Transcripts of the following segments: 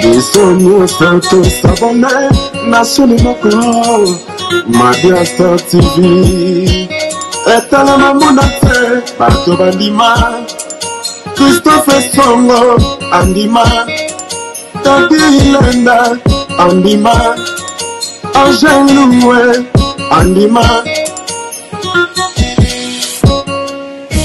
Biso nyonso tosabone na chaîne moko Mabia Star TV etalama mona te bato bandima Christophe Songo andima Tati Ilenda andima Angel Luwe andima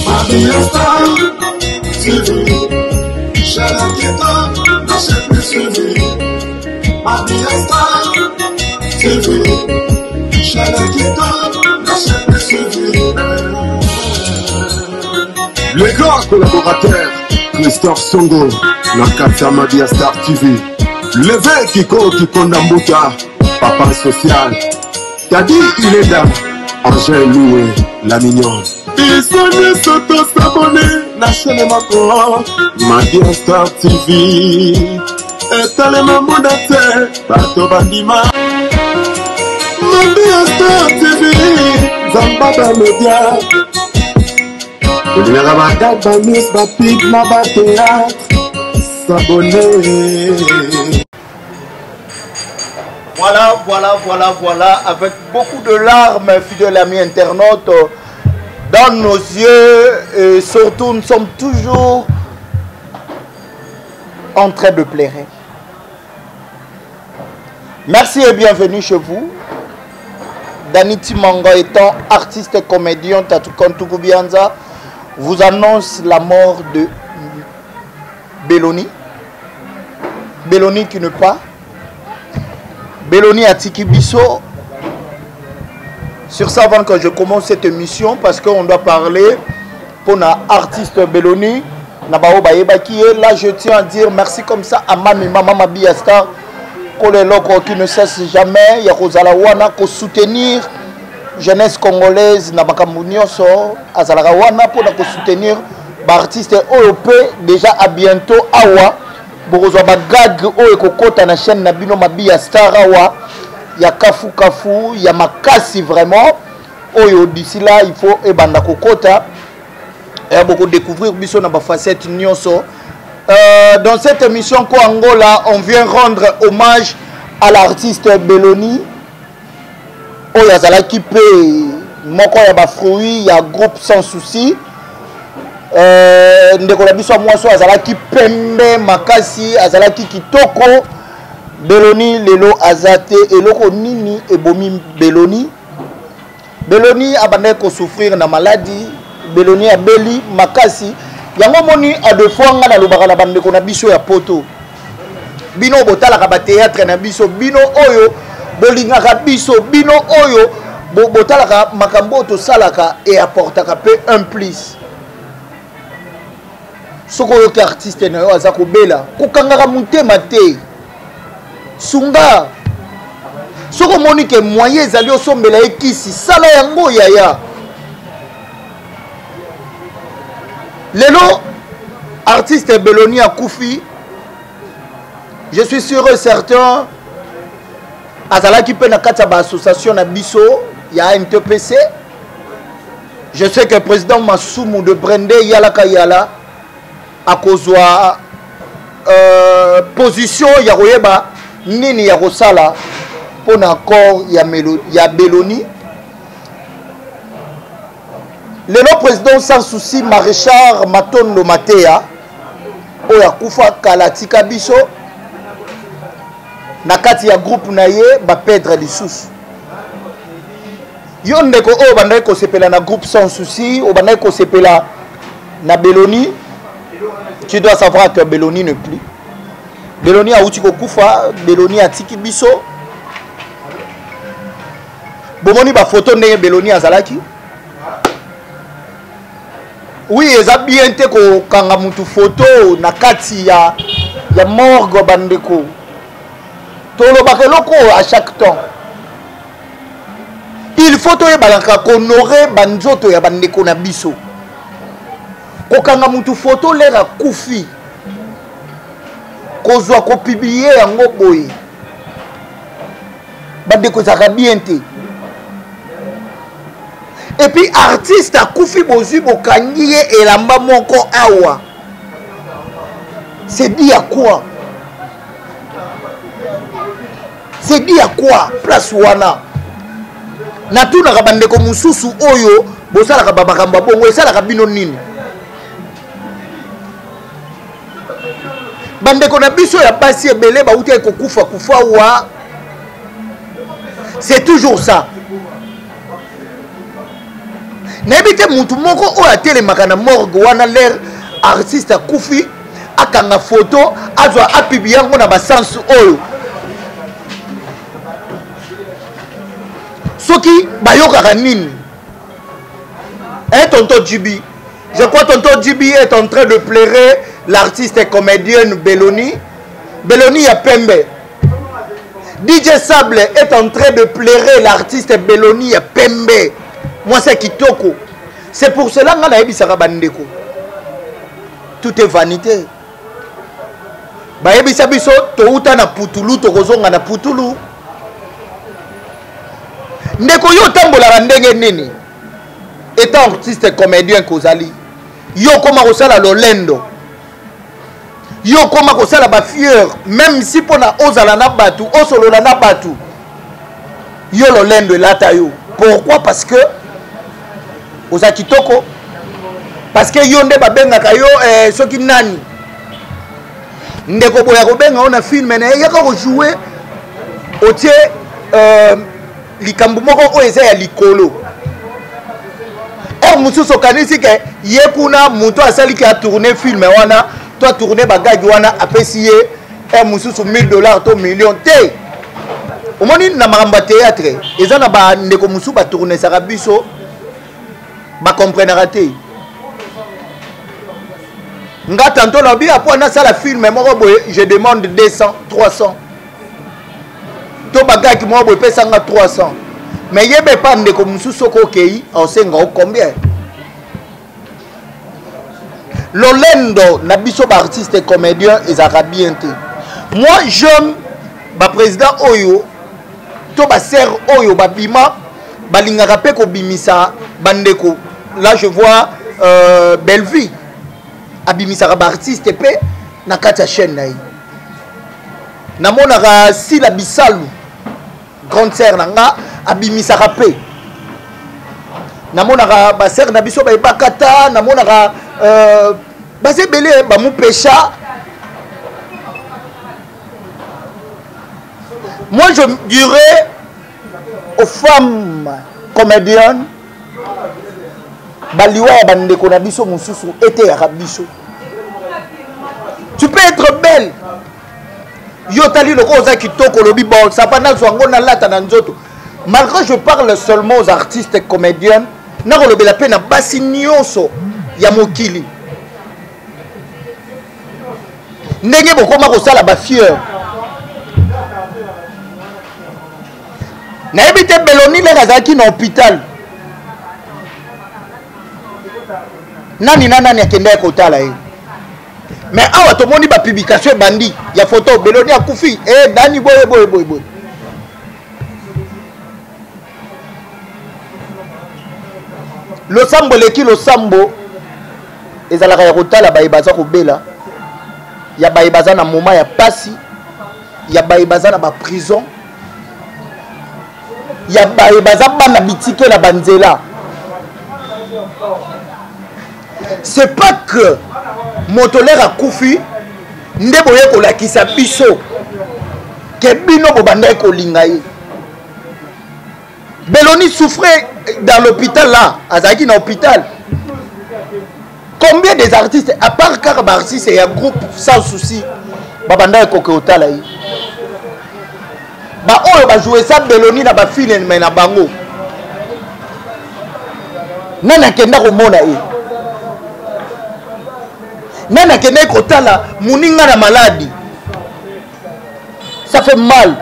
Mabia Star TV chaîne kitoko na chaîne plus suivie Mabia Star TV chaîne kitoko na chaîne plus suivie. Le grand collaborateur Christophe Songo na kati ya Mabia Star TV Leve Kiko Kikonda Mbuta Papa Social Tadi Ilenda Angèle Loué la mignonne Biso nyonso tosabone na chaîne moko Mabia Star TV etalema mona te bato bandima Mabia Star TV Nzamba ba media olingaka bagag banews bapib na bateatre s'abonner. Voilà, voilà, voilà, voilà, avec beaucoup de larmes, fidèles amis internautes, dans nos yeux, et surtout, nous sommes toujours en train de pleurer. Merci et bienvenue chez vous. Dani Timanga étant artiste et comédien Tatukantuku Bianza vous annonce la mort de Belloni. Belloni qui ne pas. Belloni Atiki Bisso. Sur ça, avant que je commence cette émission, parce qu'on doit parler pour artiste Belloni, na bao bayebaki ye. Là, je tiens à dire merci comme ça à Mami, Mama Mabia Star, Koleloko qui ne cesse jamais, ya kozala wana, ko soutenir jeunesse congolaise na makambo nyonso, azalaka wana pour ko soutenir ba artiste oyo pe déjà à bientôt awa bokozwa ba gag oyo ekokota na chaîne na bino Mabia Star awa ya kafu kafu ya makasi vraiment oyo d'ici là il faut ebanda kokota ya boko découvrir biso na ba facette nyonso. Dans cette émission Ko Angola, on vient rendre hommage à l'artiste Belloni oyo azalaki pe moko ya ba fruits ya groupe Sans Souci. Ndeko na biso ya mwasi oyo azalaki pembe makasi, azalaki kitoko. Belloni lelo aza te. Eloko nini ebomi Belloni? Belloni abandaki kosouffrir na maladie. Belloni abeli makasi. Yango moni a deux fois nga nalobaka na bandeko na biso ya poto, bino botalaka ba théâtre na biso, bino oyo bolingaka biso, bino oyo botalaka makambo oyo tosalaka et apportaka pe un plus. Soki oyoki artiste na yo aza kobela, kokangaka motema te, sunga. Soki omoni ke moyen ezali osombela ye kisi, sala yango yaya. Lelo artiste Belloni akufi, je suis sûr et certain azalaki pe na kati ya ba association na biso ya ANTPC. Je sais que président Masumu de Brende Yalaka Yala akozwa position ya koyeba nini ya kosala mpo na accord ya Melo, ya Belloni. Lelo président Sans Souci Maréchal Matondo Matea oyo akufa kala tika biso na kati ya groupe na ye ba perdre lisusu. Yo ndeko oyo bandaki kosepela na groupe Sans Souci, oyo bandaki kosepela na Belloni, tu dois savoir que Belloni n'est plus. Belloni auti kokufa, Belloni atiki biso. Bomoni ba photo ndenge Belloni azalaki. Oui, eza bien te kokanga mutu photo na kati ya morgue bandeko. Tolobaka eloko à chaque temps. Il faut toyebalaka kohonorer ba nzoto ya bandeko na biso. Kokanga mutu photo lera akufi, kozwa kopublier yango boye. Bandeko, ezalaka bien te. Et puis artiste akufi, bozwi bokangi ye elamba moko awa, c'est dit à quoi? C'est dit à quoi? Place wana natunaka bandeko mosusu oyo bosalaka bamakambo ya bongo, esalaka bino nini? Bandeko na biso ya basi ebele bauti kokufa kufa wa, c'est toujours ça. Nayebi te mutu moko oyo atelemaka na morgue wana, l'air artiste akufi, akanga photo, azwa, apublier yango na basansu oyo. Soki bayokaka nini? Hein, tonton Jibi? Je crois tonton Jibi est en train de pleurer l'artiste et comédienne Beloni. Beloni ya pembe. DJ Sable est en train de pleurer l'artiste Beloni ya pembe. Moi, c'est kitoko. C'est pour cela nga nayebisaka bandeko, tout est vanité. Bayebisa biso touta na putulu, tokozonga na putulu. Ndeko, yo otambolaka ndenge nini? Étant artiste comédien kozali, yo okoma kosala lolendo, yo okoma kosala bafieur, même si mpona ozala na bato, osolola na bato, yo lolendo elata yo. Pourquoi? Parce que oza kitoko, parce que yo nde babengaka yo eh, soki nani, ndeko boya kobenga yo na film na ye, yaka kojouer, otie likambo moko oyo eza ya likolo. Heure mosusu okanisi ke ye kuna moto asaliki atourner film wana to atourner bagagi wana, apesi ye heure mosusu 1000 $ to million te. Omoni, na makambo ya théâtre, eza na bandeko mosusu batournesaka biso, bacomprenaka te. Nga tantôt nabi apo nasala film moko boye, je demande 200, 300, to bagaki moko boye, epesanga 300. Mais yeba, epa ndeko mosusu, soki okei, aosenga o combien? Lolendo na biso baartiste comédien ezalaka bien te. Moi, j'aime baprésident oyo to basere oyo babima, balingaka mpe kobimisa bandeko. Là, je vois Bellevue abimisaka baartiste mpe na kati ya chaîne na ye. Namonaka Sila Bisalu, grande sœur na nga, abimisaka mpe. Namonaka basere na biso bayebaka ta, namonaka baza ebele, bamupesha. Moi, je dirais aux femmes comédiennes, baliwa ya bandeko na biso mosusu eteyaka biso. Tu peux être belle, yo otali lokola oza kitoko, olobi: "Bon, ça va, nazwa yango, nalata na nzoto." Malgré je parle seulement aux artistes comédiennes, nakolobela mpe na basi nyonso ya mokili. Ndenge bokoma kosala bafieur, nayebi te. Beloni lere azalaki na hôpital, nani na nani akendaki kotala ye? Mais awa tomoni bapublication ebandi ya photo, Beloni akufi, e nani boye boye boye boye. Losambo eleki losambo ezalaka ya kotala baye baza kobela, ya baye baza na moment ya pasi, ya baye baza na baprison, ya baye baza bana bitike na banzela. C'est pas que moto lere akufi nde boye kolakisa biso ke bino bobandaki kolinga ye. Beloni souffrait dans l'hôpital là, azalaki na hôpital. Combien des artistes, à part kaka baartiste ya groupe Sans Souci, babandaki koke otala ye? Baoyo bajoue sa Beloni na bafilme na bango, nani akenda komona ye? Nani akendaki kotala moninga na maladi? Ça fait mal.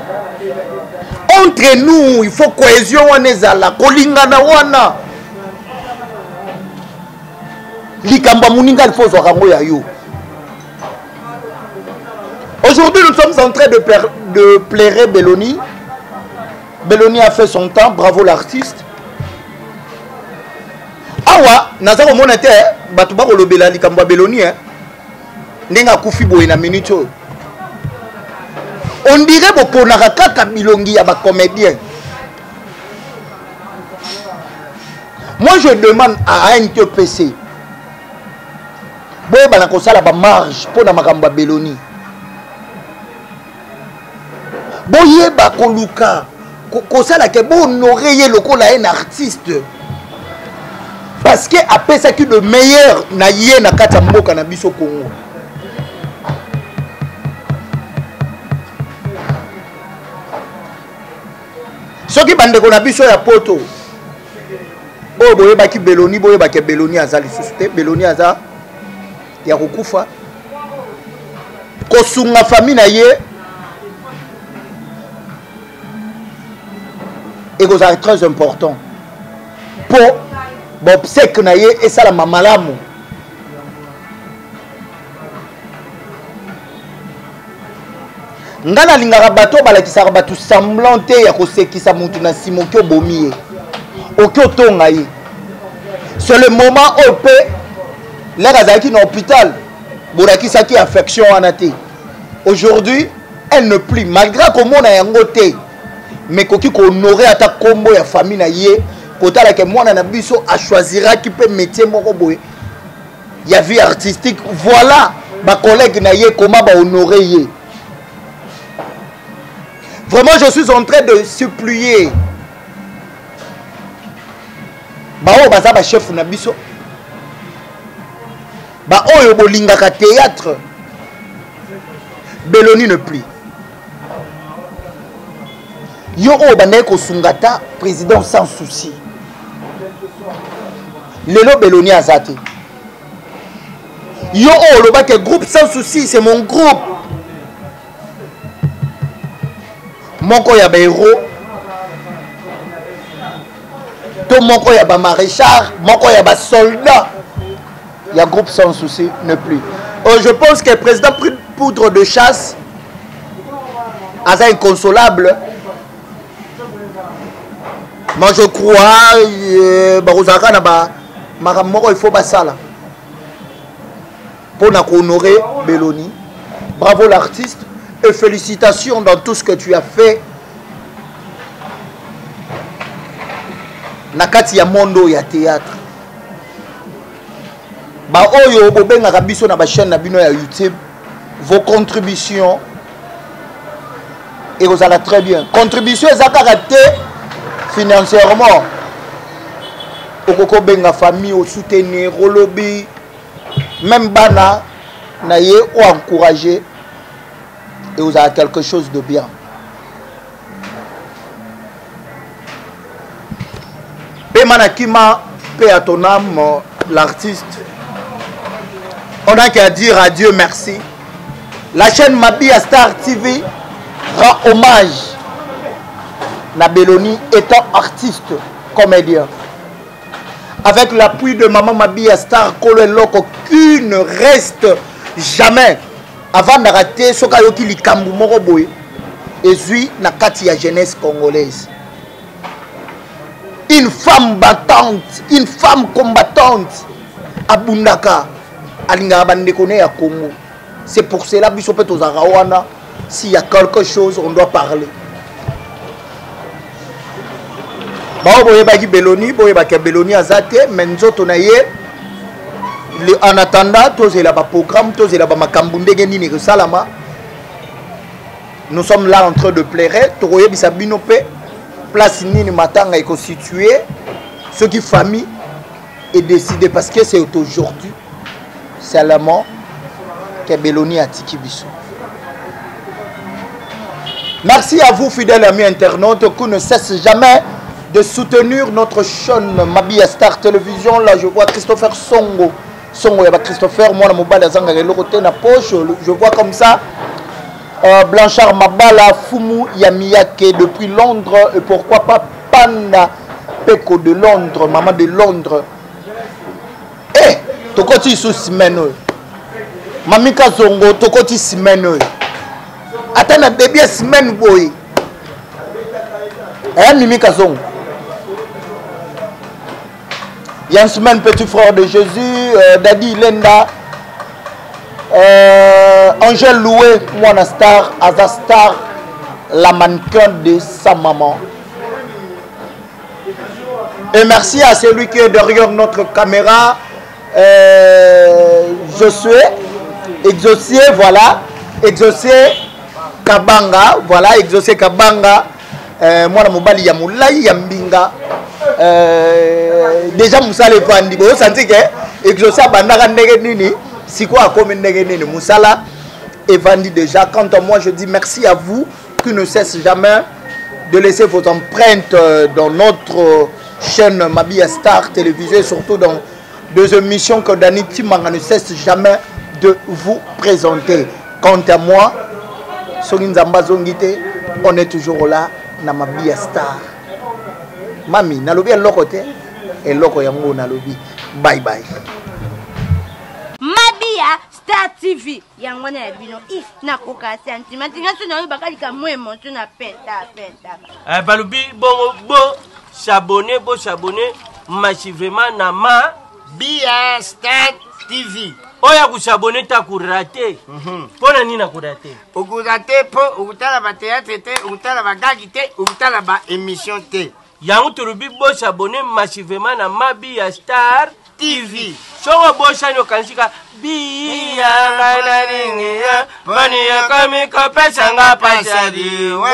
Entre nous, il faut cohésion wana ezala, kolingana wana. Likambo ya moninga, il faut ozwaka yango ya yo. Aujourd'hui, nous sommes en train de pleurer Beloni. Beloni a fait son temps, bravo l'artiste. Awa, naza komona te bato bakolobela likambo ya Beloni hein. Ndenge akufi boye na minute oyo. On dirait boponaka kaka bilongi ya ba comédiens. Moi je demande à ANTPC boyebana kosala ba marge mpo na makambo ya Beloni. Boyeba koluka kosala ke bohonore ye lokola un artiste parce que apesaki le meilleur na ye na kati ya mboka na biso Congo. Soki bandeko na biso ya poto oyo boyebaki Beloni, boyebaki Beloni aza lisusu te. Beloni aza ya kokufa. Kosunga famille na ye ekozala très important mpo baobsèque na ye esalama malamu. Nga nalingaka bato oyo balakisaka bato semblant te ya kosekisa motu na nsima oki obomi ye, oki otonga ye. C'est le moment oyo mpe lere azalaki na hôpital bolakisaki affection wana te. Aujourd'hui elle ne plus, malgré komona yango te, mais koki kohonore ata kombo ya famille na ye, kotala ke mwana na biso achoisiraki mpe métier moko boye ya vie artistique. Voilà ba collègue na ye comment ba honorer ye. Vraiment je suis en train de supplier ba oyo baza ba chef na biso, ba oyo bolingaka théâtre, Beloni ne plie. Yo oyo bandaki kosunga ta président sans souci, lelo Beloni aza te. Yo oyo olobaki groupe sans souci c'est mon groupe, moko ya ba héros to moko ya ba maréchal, moko ya ba soldat ya groupe sans souci ne plus. Je pense que président poudre de chasse aza inconsolable. Moi je crois bakozalaka na ba makambo moko il faut basala pour na honorer Beloni. Bravo l'artiste et félicitations dans tout ce que tu as fait na kati ya mondo ya théâtre. Ba oyo bobengaka biso na ba chaîne na bino ya YouTube, vos contributions ekozala très bien. Contribution eza kaka te financièrement, okoki kobenga famille, osoutenir, olobi même bana na ye o encourager, ekozala quelque chose de bien. Pema na kima, paix à ton âme, l'artiste. On n'a qu'à dire à Dieu merci. La chaîne Mabia Star TV rend hommage na Beloni étant artiste comédien. Avec l'appui de maman Mabia Star, Kolo Loko, qui ne reste jamais avant de rater ce kayoki likambu moko boye ezui na kati ya jeunesse congolaise. Une femme battante, une femme combattante, abundaka, alingaka bandeko ne ya Congo. C'est pour cela biso pe tozalaka wana, s'il y a quelque chose on doit parler. Bao boyebaki Beloni, boyebaki Beloni aza te, mais nzoto na ye en attendant tozela ba programme, tozela ba makambo ndenge nini ekosalama. Nous sommes là en train de pleurer. Tokoyebisa bino pe place nini matanga ekosituer, ce qui famille est décidé, parce que c'est aujourd'hui seulement que Beloni atiki biso. Merci à vous fidèles amis internautes qui ne cessent jamais de soutenir notre chaîne Mabia Star Télévision. Là je vois Christopher Songo, Songo ya ba Christopher, moi na mobali azanga eloko te na poche, je vois comme ça. Blanchard Mabala, Fumu Yamiyake depuis Londres, et pourquoi pas Panda Peko de Londres, maman de Londres. Eh, tokoti sous semaine oyo. Mamika Zongo, tokoti semaine oyo. Ata na début ya semaine boye. Eh, Mimi Kazongo. Yansman, petit frère de Jésus, euh, Daddy Lenda, euh, Angèle Loué, moi star, Aza Star, la mannequin de sa maman. Et merci à celui qui est derrière notre caméra, euh, Josué, Exaucé, voilà, Exaucé Kabanga, voilà, Exaucé Kabanga, euh, mwana mobali ya molai ya mbinga euh, déjà mosala evandi boyosanti ke Exaucé abandaka ndenge nini sikoyo akomi ndenge nini mosala evandi déjà. Quant à moi, je dis merci à vous qui ne cesse jamais de laisser vos empreintes euh, dans notre chaîne Mabia Star Télévision et surtout dans deux émissions que Dani Timanga ne cesse jamais de vous présenter. Quant à moi, soki Nzambe azongi te, on est toujours là na Mabia Star. Mami, nalobi eloko te, eloko yango nalobi. Bye bye. Mabia Star TV yango wana ya bino i nakoka sentiment nga so nayobaka likambo emotion na penta penta. Eh, balobi bongo bo s'abonner, bo s'abonner massivement na ma Bia Star TV. Oyo akosabone te akorate. Mpo na nini akorate? Okorate mpo okotala bateatre te, okotala bagagi te, okotala baémission te. Yango tolobi bosabone massivement na Mabiya Star TV. Soki obosani okanisi ka biya ngai nalingi ya boni ekomi kopesa nga pasi ya liwa.